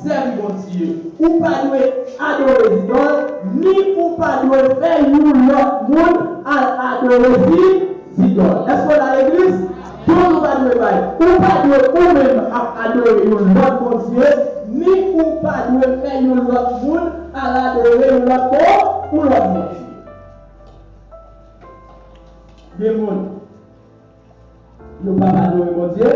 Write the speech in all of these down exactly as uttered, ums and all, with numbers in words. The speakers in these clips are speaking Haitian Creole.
sèvi Bondye. Ou pa dwe adore zidòl, ni ou pa dwe fè yon lòt moun al adore zi-, zidòl. Èske w la legliz? Don ou pa dwe bay. Ou pa dwe ou menm ap adore yon lòt Bondye, ni ou pa dwe fè yon lòt moun al adore yon lòt bon, yon lòt Bondye. Gen moun, yo p ap adore Bondye.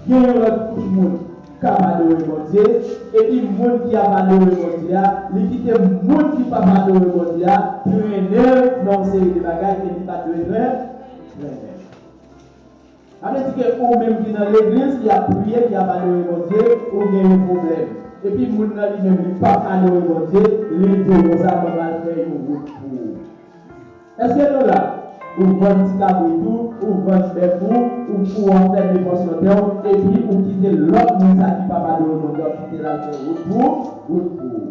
Gen yon lòt kouch moun k ap adore Bondye. Epi moun ki ap adore Bondye a, li kite moun ki p ap adore Bondye a trennen l nan yon seri de bagay ke li pa t dwe tren-, trennen. Sa vle di ke ou menm ki nan legliz, ki ap priye, ki ap adore Bondye, ou gen yon pwoblèm. Epi moun nan li menm, li p ap adore Bondye, li di w konsa, ban m al fè yon wout pou ou. Èske nou la? Ou vann ti kabrit ou, ou vann bèf ou, ou, ou ap fè depans nan tè w, epi ou kite lòt moun sa ki p ap adore Bondye, w ap kite l al fè wout pou, wout pou ou.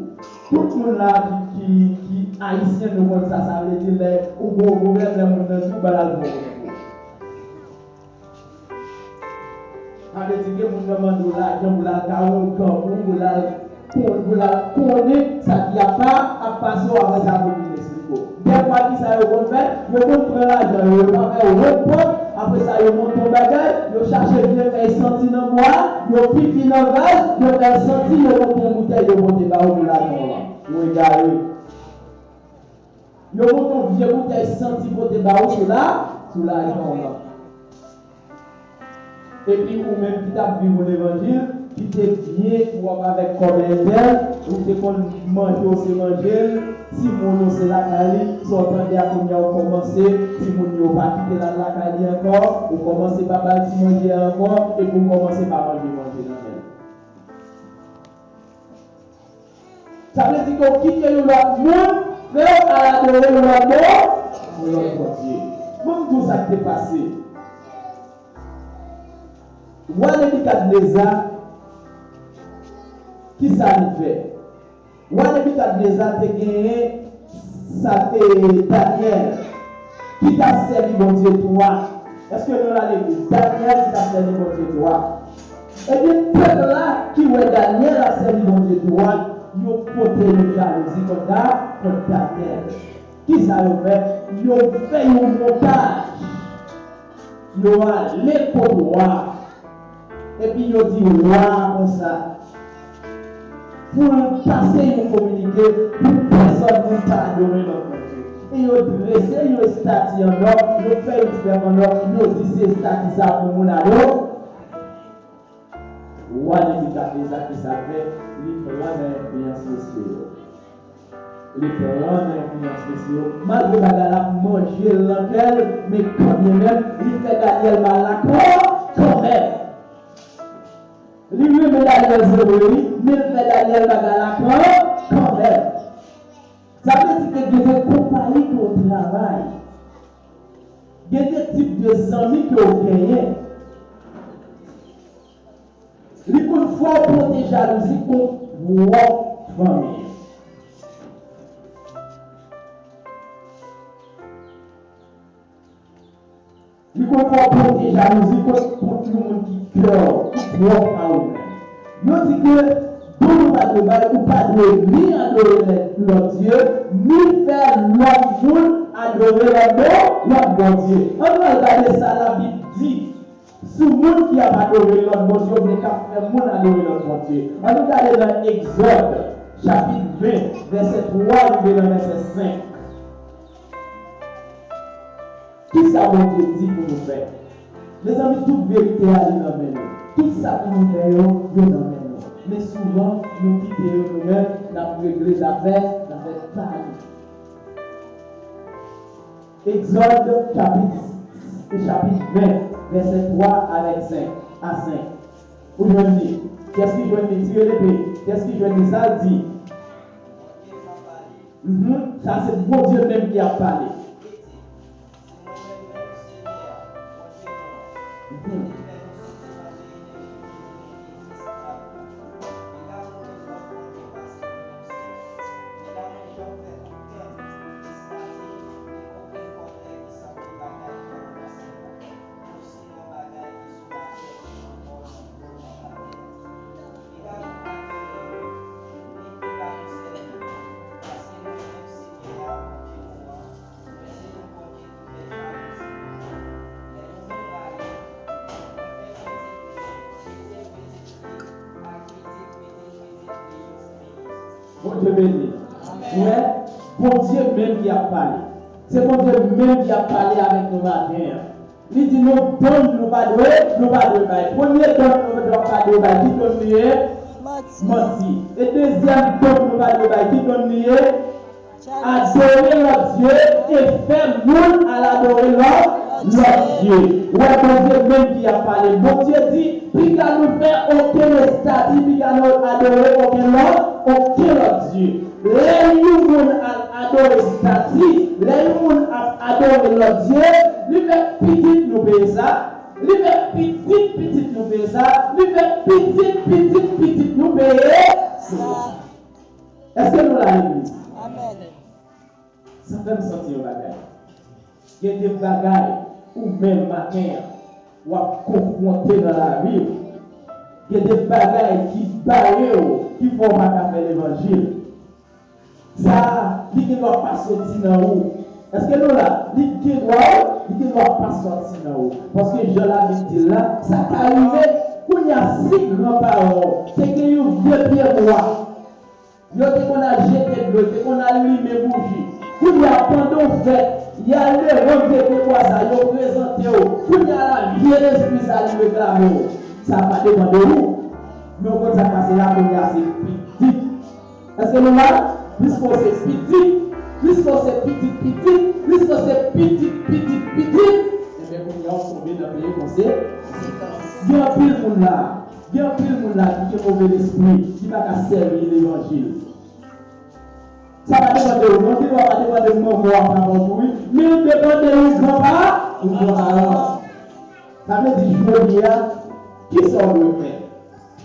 Tout moun la ki, ki, ki ayisyen, nou konn sa, sa vle di lè ou gon pwoblèm, lè moun nan di w, ba l al fè wout pou ou. Sa vle di ke moun nan mande w lajan pou l al kare yon kankou, pou l al kon-, pou l al konnen sa ki ap pa-, ap pase w, apre sa pou vin eksplike w. Dèfwa, kisa yo konn fè? Yo konn pran lajan yo, yo pa fè wòt pòt, apre sa yo monte yon bagay, yo chache vye fèy santi nan bwa, yo pipi nan vaz, yo fè l santi, yo monte yon boutèy, yo pote ba w pou lajan w lan. Ou egare. Yo monte yon vye boutèy santi pote ba ou sou la, sou lajan w lan. Epi ou menm ki t ap viv yon levanjil, ki te byen twòp avèk kòb entèl, ou te konn manje w se manje l, timoun ou se lakay li, sa w tande a kounye a ou kòmanse, timoun yo pa kite l al lakay li ankò, ou kòmanse pa ba l ti manje a ankò, epi ou kòmanse pa manje manje nan men l. Sa vle di ke w kite yon lòt moun fè w al adore yon lòt bon, yon lòt Bondye. Ban m di w sa k te pase. Wa Nebikadneza, kisa li fè? Wa Nebikadneza te genyen sa te Danyèl ki t ap sèvi Bondye tou a. Èske nou la legliz? Danyèl ki t ap sèvi Bondye tou a. Ebyen, pèp la ki wè Danyèl ap sèvi Bondye tou a, yo pote yon jalouzi kont Da-, kont Danyèl. Kisa yo fè? Yo fè yon montaj. Yo ale kot wa a. Epi yo di wa a konsa, pou l pase yon kominike pou pèsòn moun pa adore lòt bondye. E yo drese yon estati an nò, yo fè yon fèm an nò, yo di se estati sa pou moun adore. Wa Nebikadneza, kisa l fè? Li pran nan enfliyans mesye yo. Li pran nan enfliyans mesye yo. Malgre bagay la ap manje l nan kè l, men kanmenm, li fè Danyèl mal la kan-, kanmenm. Li renmen Danyèl vre, wi, men l fè Danyèl bagay la kan-, kanmenm. Sa vle di ke gen de konpayi ke w travay, gen de tip de zanmi ke w genyen. Li konn fè w pote jalouzi kont pwòp fanmi. Li konn fè w pote jalouzi kont, kont yon moun ki kè w, ki pwòp a ou menm. Yo di ke don ou pa dwe bay, ou pa dwe ni adore lè-, lòt dye, ni fè lòt moun adore lòt bon, lòt bondye. Ann al gade sa Labib di sou moun ki ap adore lòt bondye oubyen k ap fè moun adore lòt bondye. Ann nou gade nan Egzòd, chapit ven, vèsè twa rive nan vèsè senk. Kisa Bondye di pou nou fè? Mezanmi, tout verite a, li nan men nou. Tout sa pou nou fè yo, yo nan men nou. Men souvan, nou kite yo nou menm, n ap regle zafè, zafè pa nou. Egzòd, chapit, chapit ven, vèsè twa avèk senk, a senk. Ou jwenn li? Kiyès ki jwenn li? Tire lepe. Kiyès ki jwenn li? Sa l di? Mhm. Sa se Bondye menm ki ap pale. Mhm. Bondye beni. Ou wè, Bondye menm ki ap pale. Se Bondye menm ki ap pale avèk nou maten an. Li di nou, donn nou pa dwe, nou pa dwe bay. Premye donn nou pa dwe bay, ki donn li ye? Manti. E dezyèm donn nou pa dwe bay, ki donn li ye? Adore lòt dye e fè moun al adore lòt, lòt dye. Ou wè, Bondye menm ki ap pale. Bondye di, piga nou fè okenn estati, piga nou adore okenn lòt, okenn lòt dye. Lè yon moun al adore estati, lè yon moun ap adore lòt dye, li fè pitit nou peye sa, li fè pitit pitit nou peye sa, li fè pitit pitit pitit nou peye sa. Èske nou la, legliz? Amèn. Sa fè m santi yon bagay. Gen de bagay ou menm maten an, w ap konfwonte nan lavi w. Gen de bagay ki bare w, ki fè w pa ka fè levanjil. Sa a, li gen dwa pa soti nan ou. Èske nou la? Li gen dwa, li gen dwa pa soti nan ou. Paske jan Labib di l la, sa ka rive. Kounye a, si gran paran w te gen yon vye pye bwa, yo te konn al jete dlo, yo te konn al limen bouji. Kounye a, pandan w fèt, y al devan vye pye bwa sa, yo prezante w. Kounye a la, vye lespri sa, li reklame w. Sa pa depann de ou. Men w konn sa k pase la, kounye a, se pitit. Èske nou la? Piske w se pitit, piske w se pitit pitit, piske w se pitit pitit pitit, ebyen, kounye a, w tonbe nan peye konsekans. Gen anpil moun la, gen anpil moun la ki gen move lespri, ki pa ka sèvi levanjil. Sa pa depann de ou, non, li pa depann de manman w ak papa w tou, wi, men li depann de yon granpa, yon granparan. Sa vle di, jodi a, kisa w dwe fè?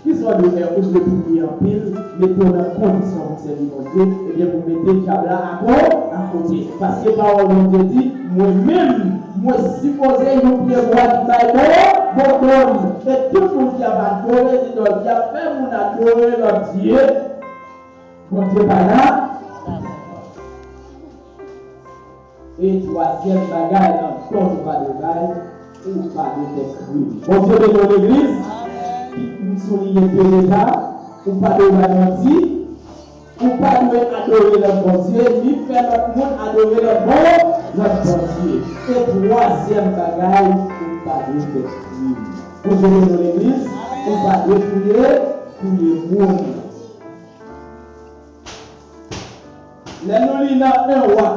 Kisa w dwe fè? Ou dwe priye anpil, mete w nan kondisyon pou sèvi Bondye, ebyen, pou mete dyab la ako-, akote. Paske pawòl Bondye di, mwen menm, mwen sipoze yon pye bwa ki bay bon, bon donn. E tout moun ki ap adore zidòl, ki ap fè moun adore lòt dye, Bondye pa la. E twazyèm bagay nan don nou pa dwe bay, ou pa dwe fè krim. Bondye beni w, legliz. Kit m souliye de eta, ou pa dwe bay manti, ou pa dwe adore lòt bondye, ni fè lòt moun adore lòt bon, lòt bondye. E twazyèm bagay, ou pa dwe fè krim. Bondye beni w, legliz. Ou pa dwe touye, touye moun. Lè nou li nan en Wa,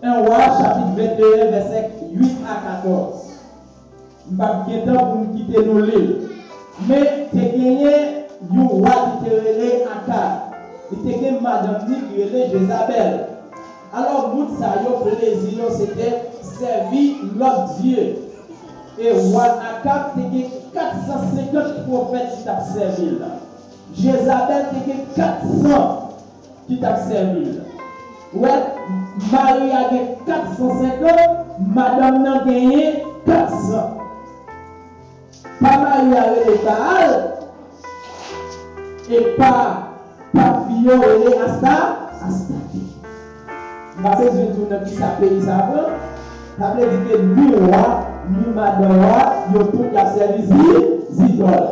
en Wa, chapit venteyen, vèsè uit a katòz. M p ap gen tan pou m kite nou li l. Men te genyen yon wa ki te rele Akab. Li te gen madanm li ki rele Jezabèl. Alò, moun sa yo, plezi yo, se te sèvi lòt dye. E wa Akab te gen kat san senkant pwofèt ki t ap sèvi l. Jezabèl te gen kat san ki t ap sèvi l. Ou wè, mari a gen kat san senkant, madanm nan genyen kat san. Pa mari a rele Baal, e pa, pa fi yo rele Asta, Astarte. M pa bezwen di w nan kisa peyi sa pran. Sa vle di ke ni wa, ni madanm wa, yo tout y ap sèvi zi-, zidòl.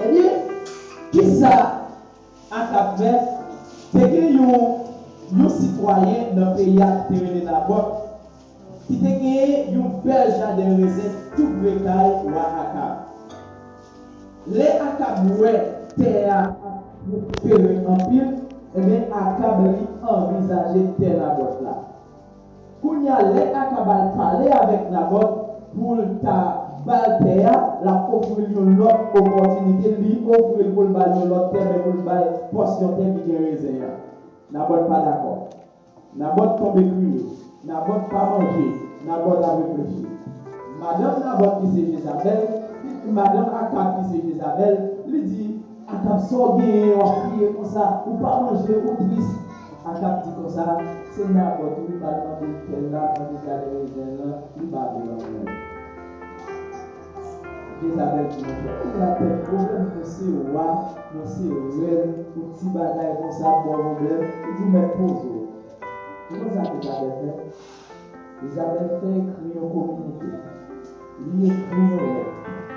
Ebyen, kisa Akab fè? Te gen yon, yon sitwayen nan peyi a ki te rele Nabòt, ki te gen yon bèl jaden rezen toupre kay wa Akab. Lè Akab wè tè a ap pwospere anpil, ebyen, Akab li anvizaje tè Nabòt la. Kounye a, lè Akab al pale avèk Nabòt pou l ta ba l tè a, l ap ofri l yon lòt opòtinite, li ofri l pou l ba l yon lòt tè, men pou l ba l pòsyon tè ki gen rezen an. Nabòt pa dakò. Nabòt tonbe kriye. Nabòt pa manje. Nabòt ap reflechi. Madanm Nabòt ki se Jezabèl, madanm Akab ki se Jezabèl, li di, Akab, sa w genyen, w ap kriye konsa, ou pa manje, ou tris. Akab di konsa, se Nabòt wi, m al mande l tè l la, mande jaden rezen l lan, li pa vle ban mwen. Jezabèl di, monchè, ou la tèt pwoblèm, mwen se wa, mwen se rèn, yon ti bagay konsa ap ba w pwoblèm, li di, mèt poze w. Ou konn sa Jezabèl fè? Jezabèl fè ekri yon kominike. Li ekri yon lèt.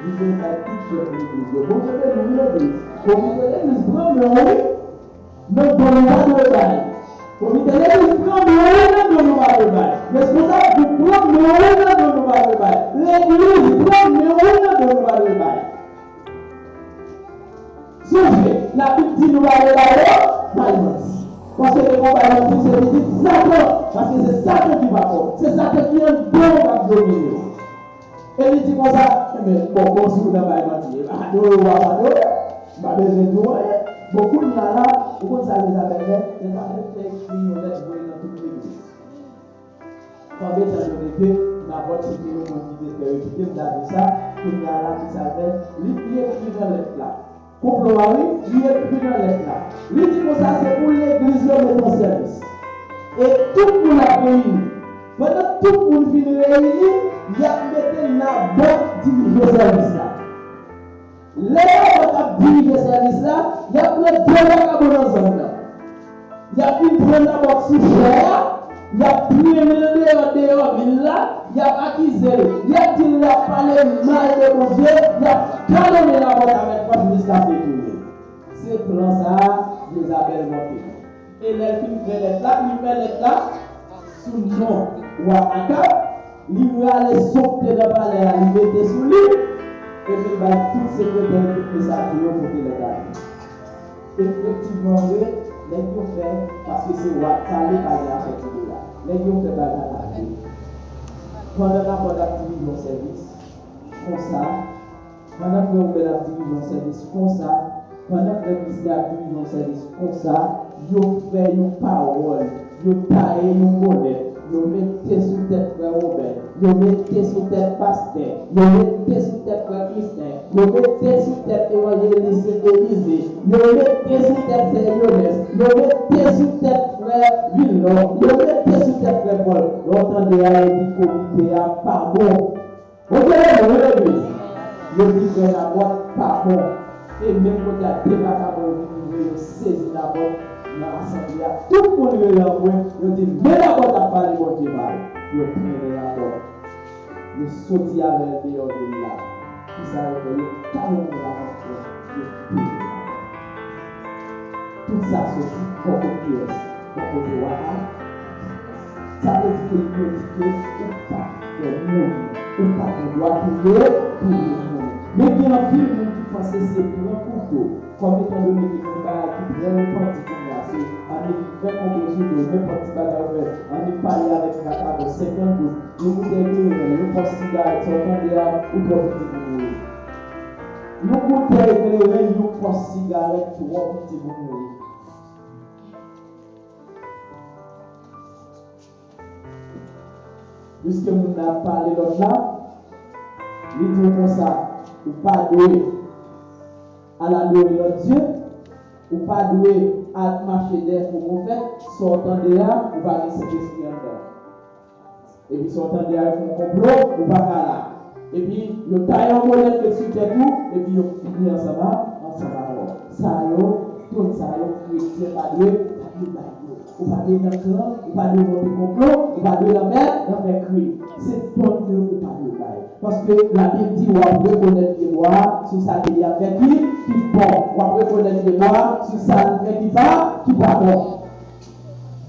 Li vle bay tout pèp legliz yo. Bondye beni wi legliz. Komite legliz pran men w wi nan don nou pa dwe bay. Komite legliz pran men w wi nan don nou pa dwe bay. Responsab gwoup pran men w wi nan don nou pa dwe bay. Legliz pran men w wi nan don nou pa dwe bay. Sonje, Labib di nou pa dwe bay yo, bay manti. Paske lè w bay manti, se pitit Satan. Paske se Satan ki patwon. Se Satan ki anndan w k ap domine w. E li di konsa, enben, bon, bon, si w nan bay manti, e pa adore w ap adore, m pa bezwen di w anyen. Bon, kounye a la, ou konn sa Jezabèl fè? Jezabèl fè ekri yon lèt voye nan tout legliz. Pandan tan yo rete, Nabòt se te yon moun ki te trè repite, m ta di sa, kounye a la, ki sa l fè? Li, li ekri nan lèt la. Konplo a, wi, li ekri nan lèt la. Li di konsa, se pou legliz yo met an sèvis. E tout moun ap reyini. Pandan tout moun fin reyini, y ap mete Nabòt dirije sèvis la. Lè Nabòt ap dirije sèvis la, y ap pran de vakabon nan zòn nan. Y ap vin pran Nabòt sou chè a, y ap trennen l deyò, deyò vil la, y ap akize l, y ap di l l ap pale mal de Bondye, y ap kalonnen Nabòt avèk fòs jiskaske l touye l. Se plan sa a Jezabèl monte. E lè l fin fè lèt la, li fè lèt la sou non wa Akab, li rale sa k te nan palè a, li mete sou li, epi l bay tout sekretè l, tout mesaje yo pote lèt la. Efektivman vre, nèg yo fè, paske se wa k pale, palè a sòti de la. Nèg yo fè bagay la vre. Pandan Nabòt ap dirije yon sèvis, konsa, pandan frè Woubèl ap dirije yon sèvis konsa, pandan frè Krisla ap dirije yon sèvis konsa, yo fè yon pawòl, yo taye yon bonèt, yo mete sou tèt frè Woubèl, yo mete sou tèt pastè, yo mete sou tèt frè Krisla, yo mete sou tèt evanjelis Elize, yo mete sou tèt sè Lyonès, yo mete sou tèt frè Vilò, yo mete sou tèt frè Pòl. Lè w tande a, yo di komite a pa bon. Bondye beni w wi legliz. Yo di frè Nabòt pa bon. E menm kote a, de vakabon yo vin rive, yo sezi Nabòt nan asanble a. Tout moun rele anmwe, yo di, men Nabòt ap pale Bondye mal. Yo trennen Nabòt. Yo soti avè l deyò vil la. Kisa yo fè? Yo kalonnen Nabòt, yo touye Nabòt. Tout sa soti bò kote kiyès? Bò kote wa a. Sa vle di ke li te di ke ou pa dwe mouri, ou pa gen dwa touye, touye moun. Men gen anpil moun ki panse se pran kouto, kòm etandone ke gen bagay ki trè repanti kounye a, se annik fè konplo sou do, nenpòt ti bagay ou fè, annik pale avèk vakabon, senkant goud, yon boutèy kleren, yon pòch sigarèt, sa w tande a, ou twò piti pou mouri. Yon boutèy kleren, yon pòch sigarèt, twò piti pou mouri. Piske moun nan ap pale lòt la, li di w konsa, ou pa dwe al adore lòt dye, ou pa dwe al mache dèyè fo pwofèt, sa w tande a, ou pa gen Sentespri anndan w. Epi sa w tande a, yo fè yon konplo, ou pa ka la. Epi yo taye yon bonèt met sou tèt ou, epi yo fini ansanm a, ansanm avè w. Sa yo, tout sa yo, kretyen pa dwe, pa dwe bay yo. Ou pa dwe nan klan, ou pa dwe monte konplo, ou pa dwe nan fè, nan fè krim. Se don ke ou pa dwe bay. Paske Labib di w ap rekonèt pyebwa a sou sa ke li ap fè ki, ki fò. W ap rekonèt pyebwa a sou sa li fè ki pa, ki pa bon.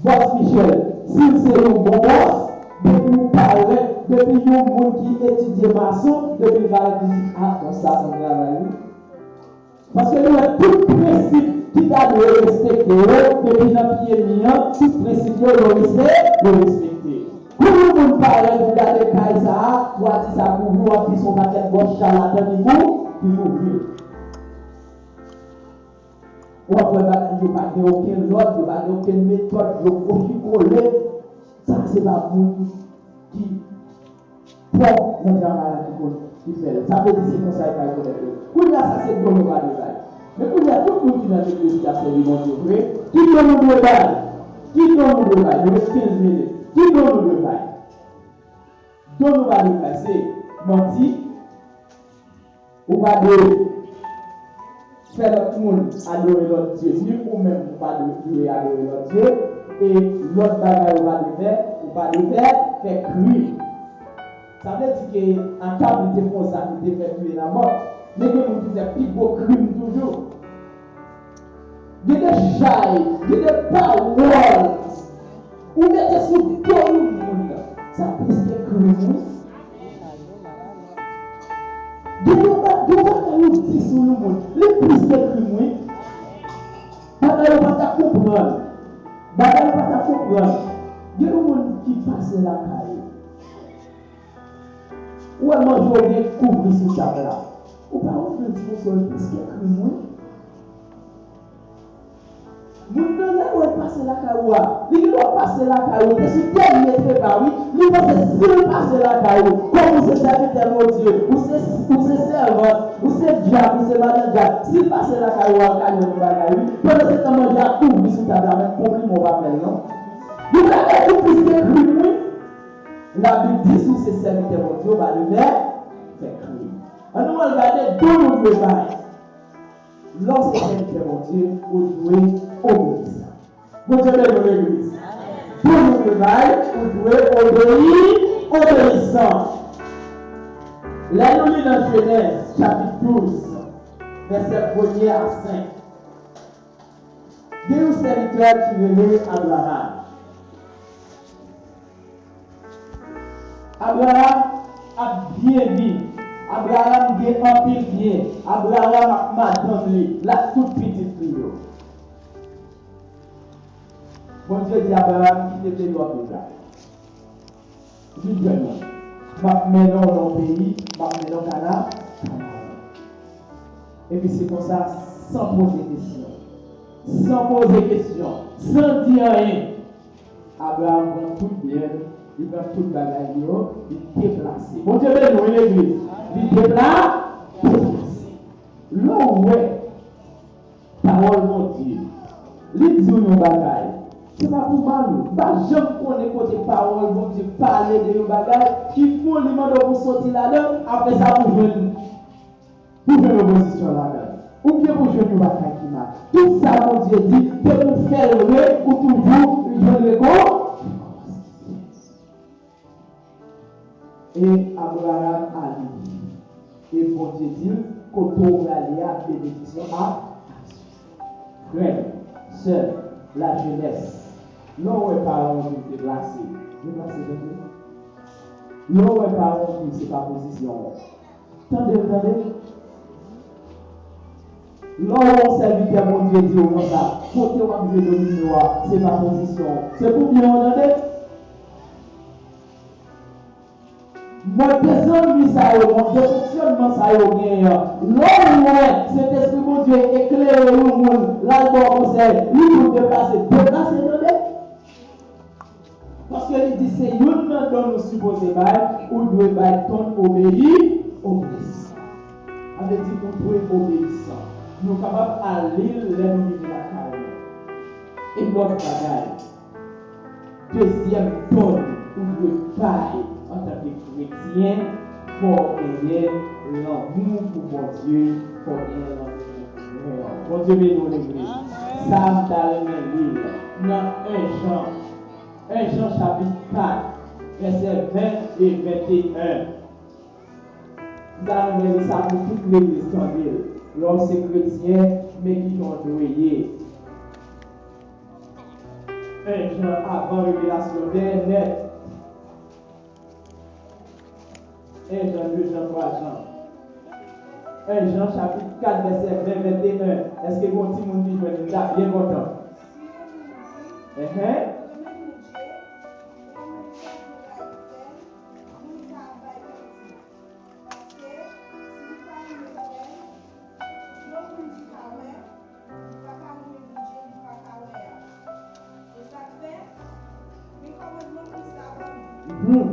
Bòs Michel, si l se yon bon bòs, depi w parèt, depi yon moun ki etidye mason, depi l parèt, li di, a, bòs sa se yon travay, wi. Paske nou wè tout prensip ki ta dwe respekte yo, depi nan pye mi an, tout prensip yo, yo respe-, yo respekte. Kou yon moun parèt pou gade kay sa a, w a di sa kouvri, w ap di se yon pakèt bòs chalatan ki kou-, ki kouvri l. W ap wè bagay yo pa gen okenn lòd, yo pa gen okenn metòd, yo kopi kole. Sa se pa moun ki pwòp nan travay la ki konn ki fè l. Sa vle di se konsa yo ka rekonèt yo. Kounye a sa se don yo pa dwe bay. Men kounye a tout moun ki nan legliz ki ap sèvi Bondye vre, ki don nou dwe bay? Ki don nou dwe bay? Nou ret kenz minit. Ki don nou dwe bay? Don nou pa dwe bay se manti, ou pa dwe fè lòt moun adore lòt dye, ni ou menm ou pa dwe, dwe adore lòt dye, e lòt bagay ou pa dwe fè, ou pa dwe fè, fè krim. Sa vle di ke Akab, li te fè yon zak, li te fè touye Nabòt. Men gen moun ki fè pi gwo krim toujou. Gen de chay, gen de pawòl ou mete sou do yon moun. Sa plis ke krim, wi. Gen yon ba-, gen yon bagay ou di sou yon moun, li plis ke krim, wi. Bagay ou pa ta konprann. Bagay ou pa ta konprann. Gen yon moun ki pase lakay ou. Ou wè manje w gen kouvri sou tab la. Ou pa ouvri l di konsa, li plis ke krim, wi. Moun nan lè wè l pase lakay ou a, li gen dwa pase lakay ou, te sou dènye trepa, wi. Li panse si l pase lakay ou, kòm ou se sèvitè Bondye, ou se, ou se sèvant, ou se dyak, ou se madan dyak, si l pase lakay ou a, l ka jwenn yon bagay, wi. Pandan se tan manje a kouvri sou tab la, menm konpliman ou pa fè l, non. Yon bagay ki plis ke krim, wi. Labib di, si w se sèvitè Bondye, ou pa dwe fè, fè krim. Ann nou al gade do nou dwe bay. Lè w se sèvitè Bondye, ou dwe obeyisan. Bondye beni w, legliz. Do nou dwe bay, ou dwe obeyi, obeyisan. Lè nou li nan Jenèz, chapit douz, vèsè premye a senk, gen yon sèvitè ki rele Abraram. Abraram ap byen viv. Abraram gen anpil byen. Abraram ak madanm li, l ak tout pitit li yo. Bondye di Abraram, "Kite peyi w ap viv la. Vin jwenn mwen. M ap mennen w nan yon peyi, m ap mennen w Kana-, Kanaran." Epi se konsa, san poze kesyon. San poze kesyon. San di anyen. Abraram pran tout byen l, li pran tout bagay li yo, li deplase. Bondye beni w, wi, legliz. Li depla-, deplase. Lè w wè pawòl Bondye, li di w yon bagay, se pa pou mal ou. M pa janm konnen kote pawòl Bondye pale de yon bagay ki fon, li mande w pou soti ladan, apre sa pou jwenn Ou jwenn opozisyon ladan l. Oubyen pou jwenn yon bagay ki mal. Tout sa Bondye di, depi w fè l vre, ou toujou jwenn rekonpans. E Abraram ale. E Bondye di l, kote w prale a, benediksyon ap. Frè m, sè m, lajenès, lè w wè paran w vin deplase, deplase tande. Lè w wè paran w vin se pa pozisyon w. Tande, tande. Lè w wè yon sèvitè Bondye di w konsa, kote w ap jwe domino a, se pa pozisyon w. Se pou byen w, tande. Mòd de zanmi sa yo, mòd de fonksyònman sa yo genyen an. Lè w wè Sentespri Bondye eklere yon moun, l al ba w konsèy, li pou deplase, deplase, tande. Paske li di se youn nan don nou sipoze bay, ou dwe bay ton obeyi, obeyisan. Sa vle di ou dwe obeyisan. Nou kapab al li l lè nou vini lakay nou. E lòt bagay, dezyèm don ou dwe bay antanke kretyen, fò w genyen lanmou pou Bondye, fò w genyen lanmou pou frè w. Bondye beni w, legliz. Sa a m ta renmen li l nan en Jan. En Jan chapit kat, vèsè ven e venteyen. M ta renmen li sa pou tout legliz tande l. Lè w se kretyen, men kijan w dwe ye. En Jan avan revelasyon dèyè nèt. En Jan, de Jan, twa Jan. En Jan chapit kat vèsè ven, venteyen. Èske gon timoun ki jwenn li la byen kontan? Enhen. Mhm.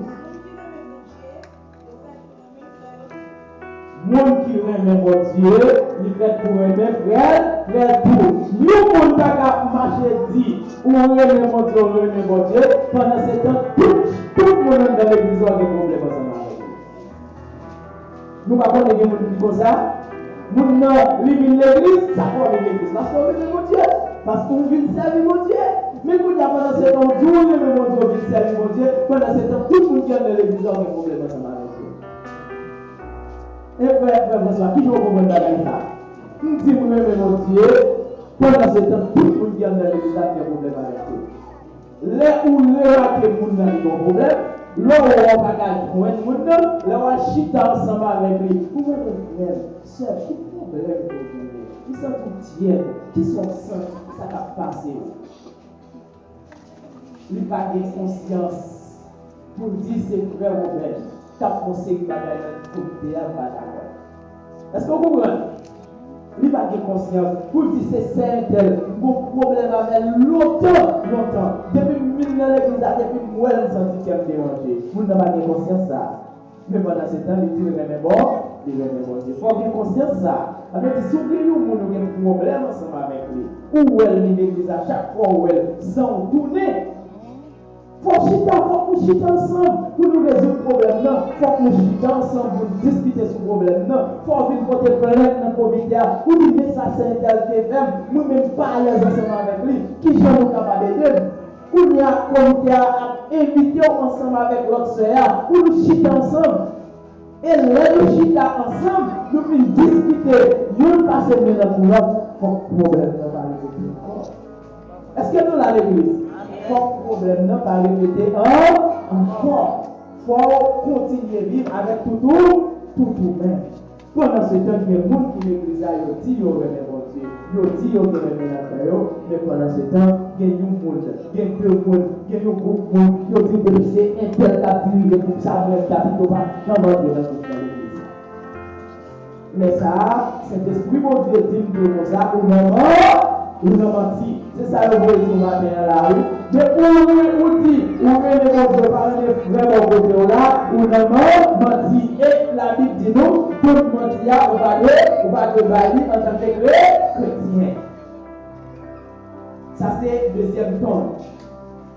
Moun ki renmen Bondye, li fèt pou renmen frè l, frè l tou. Yon moun pa ka mache di, ou renmen Bondye, ou renmen Bondye, pandan se tan, tout, tout moun anndan legliz la gen pwoblèm ansanm avèk li. Nou pa konnen gen moun ki konsa? Moun nan, li vin legliz, sa fè w vin legliz? Paske w renmen Bondye, paske w vin sèvi Bondye. Men kounye a, pandan se tan, ou di w renmen Bondye, ou vin sèvi Bondye, pandan se tan, tout moun ki anndan legliz la, ou gen pwoblèm ansanm avè l. E frè, frè Franswa, kijan w konprann bagay sa? M di m renmen Bondye, pandan se tan, tout moun ki anndan legliz la gen pwoblèm avèk yo. Lè ou remake moun nan li gen yon pwoblèm, lè w wè w pa ka jwenn moun nan, lè w al chita ansanm avèk li, ou mande frè m, sè m, ki pwoblèm ke w genyen? Ki sa w tyèd? Ki sa w santi? Ki sa k ap pase w? Li pa gen konsyans pou l di se frè Wobèn k ap fè yon seri bagay nan kote a m pa dakò. Èske w konprann? Li pa gen konsyans pou l di se sè entèl, m gon pwoblèm avè l lontan, lontan. Depi m vin nan legliz la, depi m wè l, m santi kè m deranje. Moun nan pa gen konsyans sa a. Men pandan se tan, li di l renmen Bon, li renmen Bondye. Fò w gen konsyans sa a. Sa vle di, si w gen yon moun ou gen pwoblèm ansanm avèk li, ou wè l vin legliz la, chak fwa w wè l, san w tounen, fò w chita, fòk nou chita ansanm pou nou rezoud pwoblèm nan. Fòk nou chita ansanm pou n diskite sou pwoblèm nan. Fò w vin pote plent nan komite a. Ou di, men sa sè entèl te fè m, mwen menm m pa alèz ansanm avèk li. Kijan nou kapab ede m? Kounye a, komite a ap envite w ansanm avèk lòt sè a pou nou chita ansanm. E lè nou chita ansanm, nou fin diskite, youn pase men nan kou lòt, fòk pwoblèm nan pa repete ankò. Èske nou la, legliz? Fòk pwoblèm nan pa repete an-, ankò. Fò w kontinye viv avèk tout ou, tout ou menm. Pandan se tan, gen moun ki legliz la, yo di yo renmen Bondye, yo di yo gen renmen nan kè yo, men pandan se tan, gen yon moun, gen de moun, gen yon gwoup moun, yo di depi se entèl k ap dirije gwoup sa, mwen m ta pito pa janm antre nan gwoup nan legliz la. Lè sa a, Sentespri Bondye di m tou konsa, ou nan man-, ou nan manti. Se sa yo voye di w maten an la, wi. Men ou, ou, ou di, ou renmen Bondye, ou pa renmen frè bò kote w la, ou nan man-, manti. E Labib di nou, don manti a, ou pa dwe, ou pa dwe bay li antanke kre-, kretyen. Sa se dezyèm don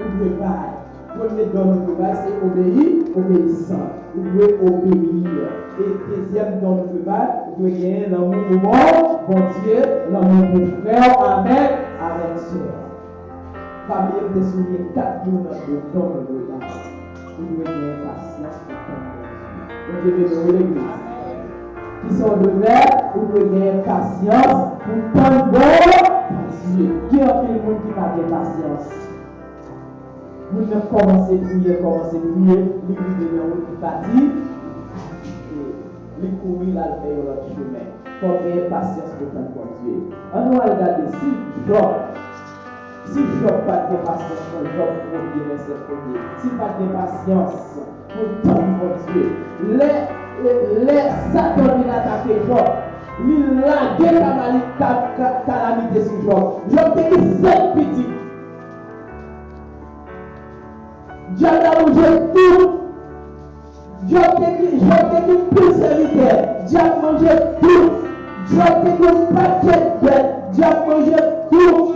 ou dwe bay. Premye don ou dwe bay, se obeyi, obeyisan. Ou dwe obeyi. E dezyèm don ou dwe bay, ou dwe genyen lanmou pou Bon-, Bondye, lanmou pou frè w avèk, avèk sè w. Pa bliye m te souliye kat moun nan de don nou dwe bay. Ou dwe genyen pasyans pou tann Bondye. Bondye beni w, wi, legliz. Kisa w dwe fè? Ou dwe genyen pasyans pou tann Bon-, Bondye. Gen anpil moun ki pa gen pasyans. Moun nan kòmanse priye, kòmanse priye, li rive nan wout, li pati, li kouri, l al fè yon lòt chemen. Fò w genyen pasyans pou tann Bondye. Ann nou al gade si Jòb, si Jòb pa t gen pasyans nan Jòb premye, vèsè premye, si l pa t gen pasyans pou l tann Bondye, lè, lè Satan vin atake Jòb, li lage kabali-, ka-, ka-, kalamite sou Jòb. Jòb te gen sèt pitit. Dyab la manje tout. Jòb te gen, Jòb te gen pil sèvitè. Dyab manje tout. Jòb te gen yon pakèt bèt. Dyab manje tout.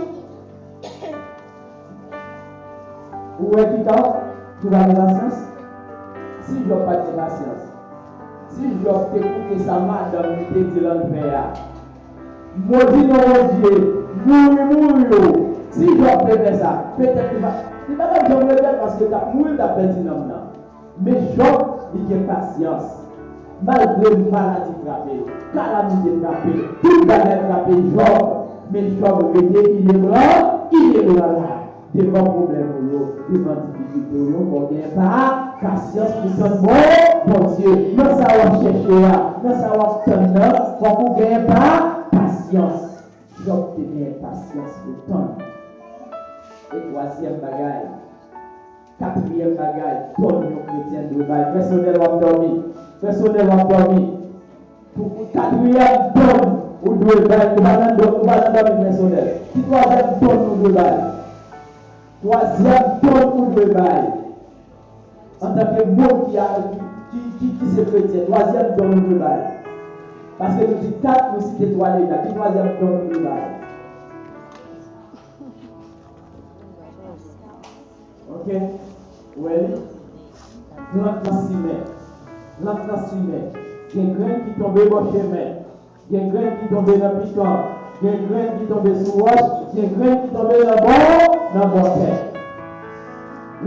Ou wè ki ka, ki pa gen pasyans? Si Jòb pa t gen pasyans, si Jòb te koute sa madanm li te di l ann fè a, modi non Bondye, mouri, mouri yo. Si Jòb te fè sa, petèt li pa, li pa t ap janm regrèt paske l t ap mouri, l t ap pèdi nanm nan. Men Jòb, li gen pasyans. Malgre maladi frape l, kalamite frape l, tout bagay frape Jòb, men Jòb rete inebran-, inebranlab. Devan pwoblèm ou yo, devan difikilte w yo, fò w gen pa-, pasyans pou tann Bon-, Bondye. Nan sa w ap chèche a, nan sa w ap tann nan, fòk ou gen pa-, pasyans. Jòb te gen pasyans pou tann. E twazyèm bagay, katriyèm bagay, don yon kretyen dwe bay. Frè Sonèl, w ap dòmi. Frè Sonèl, w ap dòmi. Pou, pou katriyèm don ou dwe bay, ou pa nan dòmi, ou pa nan dòmi, frè Sonèl. Ki twazyèm don nou dwe bay? Twazyèm don ou dwe bay. Antanke moun ki a, ki, ki, ki, ki se kretyen, twazyèm don nou dwe bay. Paske nou di kat, nou site twa deja. Ki twazyèm don nou dwe bay? Ok. Ou wè li? Plant nan simen. Plant nan simen. Gen grenn ki tonbe bò chemen. Gen grenn ki tonbe nan pikan. Gen grenn ki tonbe sou wòch. Gen grenn ki tonbe nan bon, nan bon tè.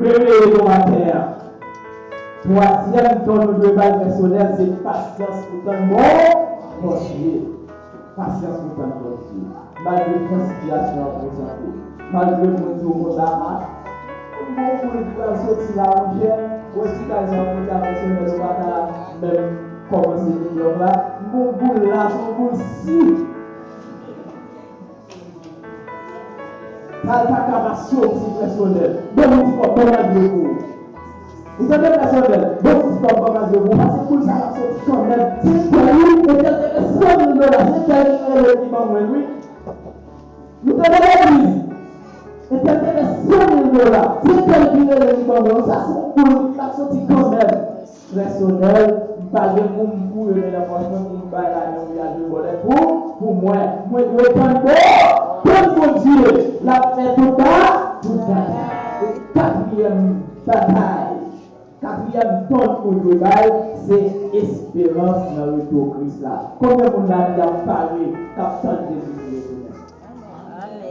Reveye nou maten an. Twazyèm don nou dwe bay pèsonèl, se pasyans pou tann Bon, Bondye. Pasyans pou tann Bondye. Malgre jan sitiyasyon an prezante, malgre moun di w konsa, a, m gon boul ki pral soti la, monchè, wè si kay sa w mete a pèsonèl, ou pa ta menm kòmanse milyonn la, m gon boul la, se yon boul si. Sa l pa ka pa soti pèsonèl. Bon, nou di kòb, bon, Bondye pou ou. Ou tande pèsonèl? Bon, ti kòb ban Bondye pou ou, paske pou l sa ap soti kanmenm. Se kè wi, e tèl te gen san mil dola, se kè li rele ki ban mwen l wi. Nou tande legliz? E tèl te gen san mil dola, se kè li rele ki ban mwen l. Sa se yon koul ki ap soti kanmenm. Pèsonèl, m pa gen pou m fouye men nan pòch mwen pou m bay lajan pou y al jwe bòlèt pou, pou mwen. Mwen dwe tann Bon, tann Bondye. L ap fè tout ba, tout batay. E katriyèm batay. Katriyèm don nou dwe bay, se esperans nan retou Kris la. Konbyen moun la ki ap pare, k ap tann Jezikri retounen?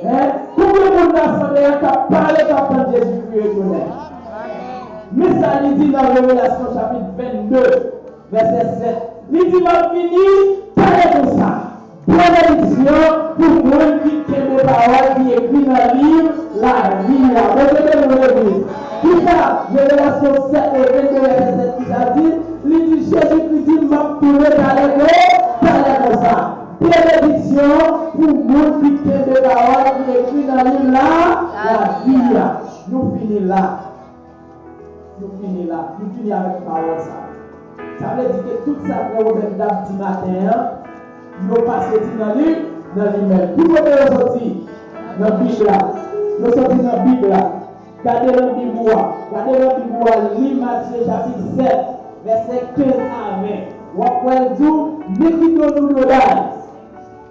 Hein? Konbyen moun nan asanble a k ap pare, k ap tann Jezikri retounen? Men sa li di nan Revelasyon chapit vennde, vèsè sèt. Li di, "M ap vini talè konsa." Benediksyon pou moun ki kenbe pawòl ki ekri nan liv lavi a. Bondye beni w, legliz. Kisa? Revelasyon sèt e vennde, vèsè sèt, kisa di? Li di, Jezikri di, "M ap tounen talè kon, talè konsa." Benediksyon pou moun ki kenbe pawòl ki ekri nan liv la, lavi a. Nou fini la. Nou fini la. Nou fini avèk pawòl sa. Sa vle di ke tout sa frè Robert t ap di maten an, yo pa soti nan li, nan li menm. Ki kote yo soti? Nan Bib la. Yo soti nan Bib la. Gade nan Bib ou a. Gade nan Bib ou a, li Matye chapit sèt, vèsè kenz a ven. W ap wè l di w, men ki don nou dwe bay.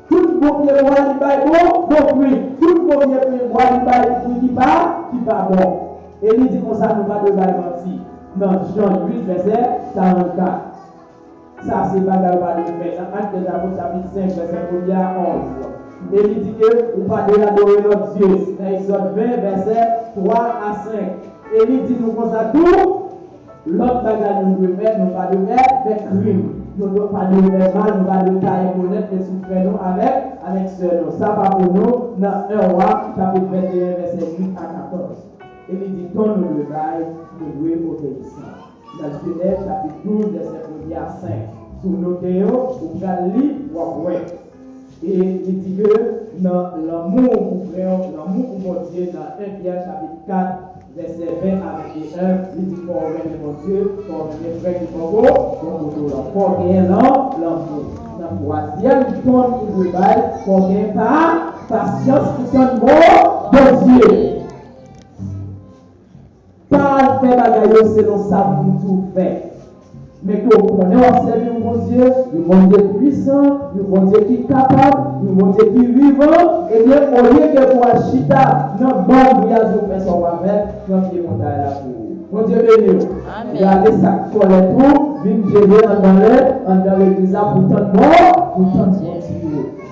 Tout bon pye bwa li bay bon, bon fwi. Tout bon pye bwa li bay fwi ki pa, ki pa bon. E li di konsa, nou pa dwe bay manti. Nan Jan uit, vèsè karannkat. Sa se bagay ou pa dwe fè. Nan Actes des Apôtres, chapit senk, vèsè premye a onz. E li di ke ou pa dwe adore lòt dye. Nan Egzòd ven, vèsè twa a senk. E li di nou konsa tou, lòt bagay nou dwe fè, nou pa dwe fè, fè krim. Nou dwe, pa dwe fè mal, nou pa dwe taye bonèt men sou frè nou avèk, avèk sè nou. Sa pa pou nou, nan en Wa, chapit venteyen, vèsè uit a katòz. E li di, don nou dwe bay, nou dwe obeyisan. Nan Jenèz, chapit douz, vèsè premye a senk. Si w note yo, ou pral li, w ap wè. E li di ke nan lanmou pou frè w, lanmou pou Bondye, nan en Pyè chapit kat, vèsè ven a venteyen, li di fò w renmen Bondye, fò w renmen frè ki bò ko-, bò kote w lan, fò w genyen lan-, lanmou. Nan twazyèm don nou dwe bay, fò w gen pa-, pasyans pou tann Bon-, Bondye. Pa al fè bagay yo selon sa moun di w fè. Men ke w konnen w ap sèvi yon Bondye, yon Bondye pwisan, yon Bondye ki kapab, yon Bondye ki vivan, ebyen, olye ke pou w al chita nan bòn pou y al di w fè sa w pa fè, pran pye montay la pou ou. Bondye beni w. Amèn. Gade sa k kòlèt ou, vin jere anndan lè, anndan legliz la pou tann Bon-, pou tann Bondye.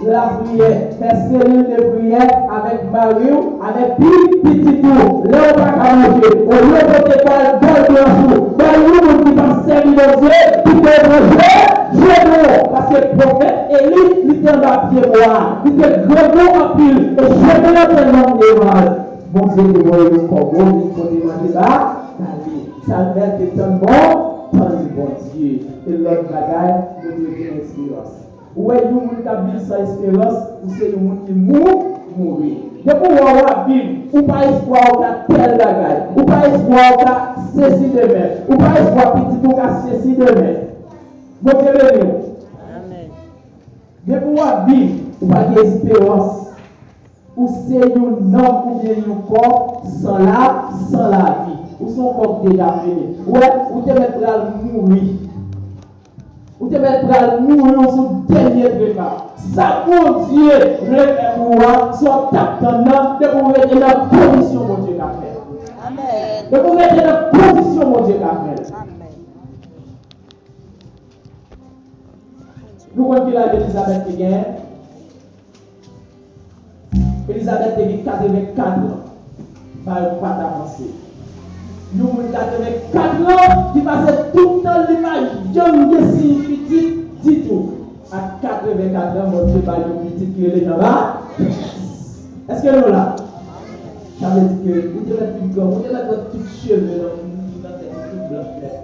Lapriyè, fè selil de priyè avèk mari w, avèk pi-, pitit ou. Lè w pa ka manje, olye w pote bòl, bòl blanch ou bay yon moun ki p ap sèvi Bondye, kite w manje, jene w. Paske pwofèt Eli, li te anba pye bwa a, li te grangou anpil, e jene an te nanm li mal. Bondye te voye yon kòbo vin pote manje ba, ba li. Sa l fè, l te tann Bon-, tann Bondye. E lòt bagay, nou dwe gen esperans. Ou wè yon moun k ap viv san esperans, ou se yon moun ki mou-, mouri. Depi w wè w ap viv, ou pa espwa w ka tèl bagay, ou pa espwa w ka sesi demen, ou pa espwa pitit ou ka sesi demen. Bondye beni w. Amèn. Depi w ap viv, ou pa gen esperans. Ou se yon nanm oubyen yon kò san la, san lavi. Ou se yon kò ki deja fini. Ou wè, ou te mèt pral mouri. Ou te mèt pral mouri, ou sou dènye trepa. Sa Bondye vle fè pou ou a, sa w t ap tann nan, depi w rete nan kondisyon Bondye ka fè l. Amèn. Depi w rete nan kondisyon Bondye ka fè l. Amèn. Nou konn ki laj Elizabèt te genyen? Elizabèt te gen katrevenkat an. Bagay pa t avanse. Yon moun katrevenkat an ki pase tout tan li pa janm gen siy pitit ditou. A katrevenkat an, Bondye ba l yon pitit ki rele Jean-Baptiste. Èske nou la? Sa vle di ke ou te mèt vin gran, ou te mèt wè tout cheve nan, nan tèt ou tout blanch nèt.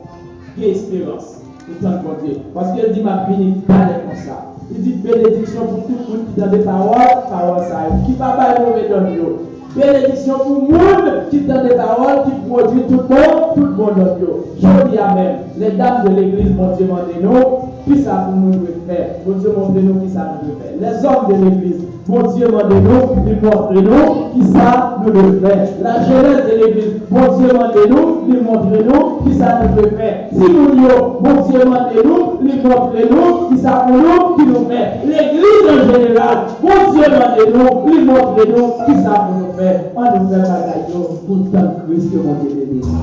Gen esperans. Pou tann Bondye. Paske l di, "M ap vini talè konsa." Li di, "Benediksyon pou tout moun ki tande pawòl, pawòl sa yo, ki pa bay move dòt yo. Benediksyon pou moun ki tande pawòl, ki pwodui tout bon, tout bon dòt yo." Jodi a menm, les dames de l'église, Bondye mande nou, kisa pou nou dwe fè? Bondye montre nou kisa nou dwe fè. Les hommes de l'église, Bondye mande nou, li montre nou kisa nou dwe fè. Lajenès de legliz, Bondye mande nou, li montre nou kisa nou dwe fè. Timoun yo, Bondye mande nou, li montre nou kisa pou nou, ki nou fè. Legliz an jeneral, Bondye mande nou, li montre nou kisa pou nou fè. Ann nou fè bagay yo pou tann Kris, ke Bondye beni nou.